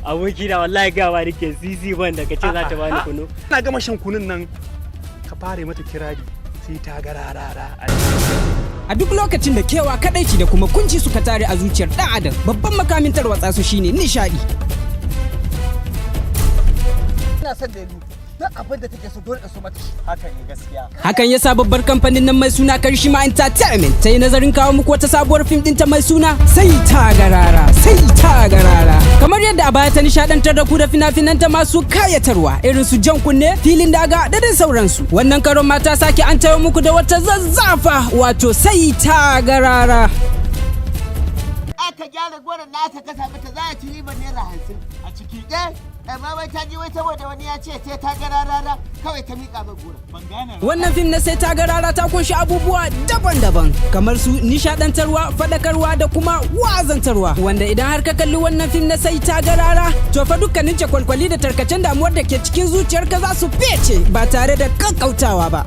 Aboki da wallahi gawa nake sisi ban da kace za ta bani kunu. Ina gama shan kunun nan, ka fara mata kirari sai ta ga rarara. A duk lokacin da kewa, kadaici da kuma kunci suka tare a zuciyar ɗan adam, babban makamin tarwatsa su shine nishadi. Ina son Delu, duk abin da take so dole in so mata shi. Haka ne, gaskiya. Hakan yasa babbar kamfanin nan mai suna Karshima Entertainment ta yi nazarin kawo muku wata sabuwar fim ɗinta mai suna Sai Ta Garara, Sai Ta Garara. Kamar yadda a baya ta nishadantar da ku da fina-finanta masu kayatarwa irin su Jan Kunne, Filin Daga da dai sauransu. Wannan karon ma ta sake an tayo muku da wata zazzafa, wato Sai Ta Garara. Aka gyara goron na aka kasa mata, za a ci ribar ₦50 a ciki. Eh, amma wai ta ji wai saboda wani ya ce sai ta ga rarara, kawai ta miƙa mai goron. Ban gane. Wannan fim na Sai Ta Garara ta kunshi abubuwa daban-daban kamar su nishadantarwa, faɗakarwa da kuma wa'azantarwa. Wanda idan har ka kalli wannan fim na Sai Ta Garara, to fa dukkanin cakwalkwali da tarkacen damuwar da ke cikin zuciyarka za su fece ba tare da kakkautawa ba.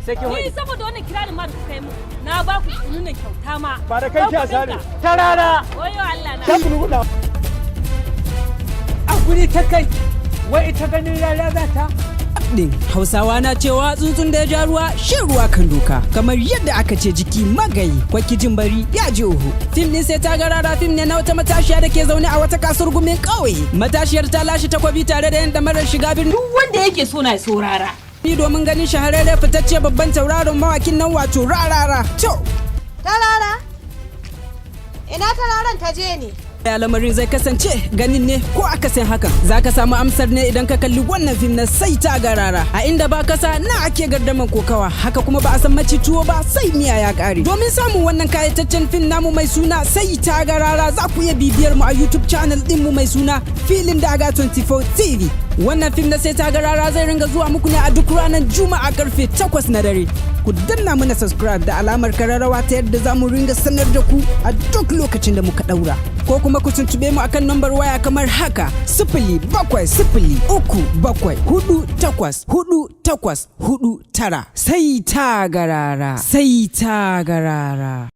Sai kin Ni saboda wannan kirarin ma da kuka yi mu, na ba ku kununan kyauta ma. Ba da kai ki asare. Ta rara. Wayo Allah na. A guri ta kai. Wai ita ganin rara za ta. Din Hausawa na cewa tsuntsun da ya ja ruwa shan ruwa kan doka, kamar yadda aka ce jiki magayi, kwaki jin bari ya ji oho. Fim din Sai Ta Garara fim ne na wata matashiya da ke zaune a wata kasuwar gumin ƙauye. Matashiyar ta lashe takwabi tare da yin damarar shiga birni Duk wanda yake so na so rara. domin ganin shahararre fitacce babban tauraron mawakin nan, wato Rarara. To Tarara? Ina tararan ta je ne? Ya lamarin zai kasance, ganin ne ko akasin hakan, za ka samu amsar ne idan ka kalli wannan fim na Sai Ta Garara. A inda ba kasa na ake gardaman kokawa, haka kuma ba a san maci tuwo ba sai miya ya kare. Domin samun wannan kayataccen fim namu mai suna Sai Ta Garara, za ku iya bibiyar mu a YouTube channel din mu mai suna Filin Daga 24 TV. Wannan fim na Sai Ta Garara zai ringa zuwa muku ne a duk ranar Juma'a karfe 8 na dare. Ku danna mana subscribe da alamar kararrawa ta yadda za mu ringa sanar da ku a duk lokacin da muka daura, ko kuma ku tuntube mu akan nambar waya kamar haka: 07037484849. Sai Ta Garara, Sai Ta Garara.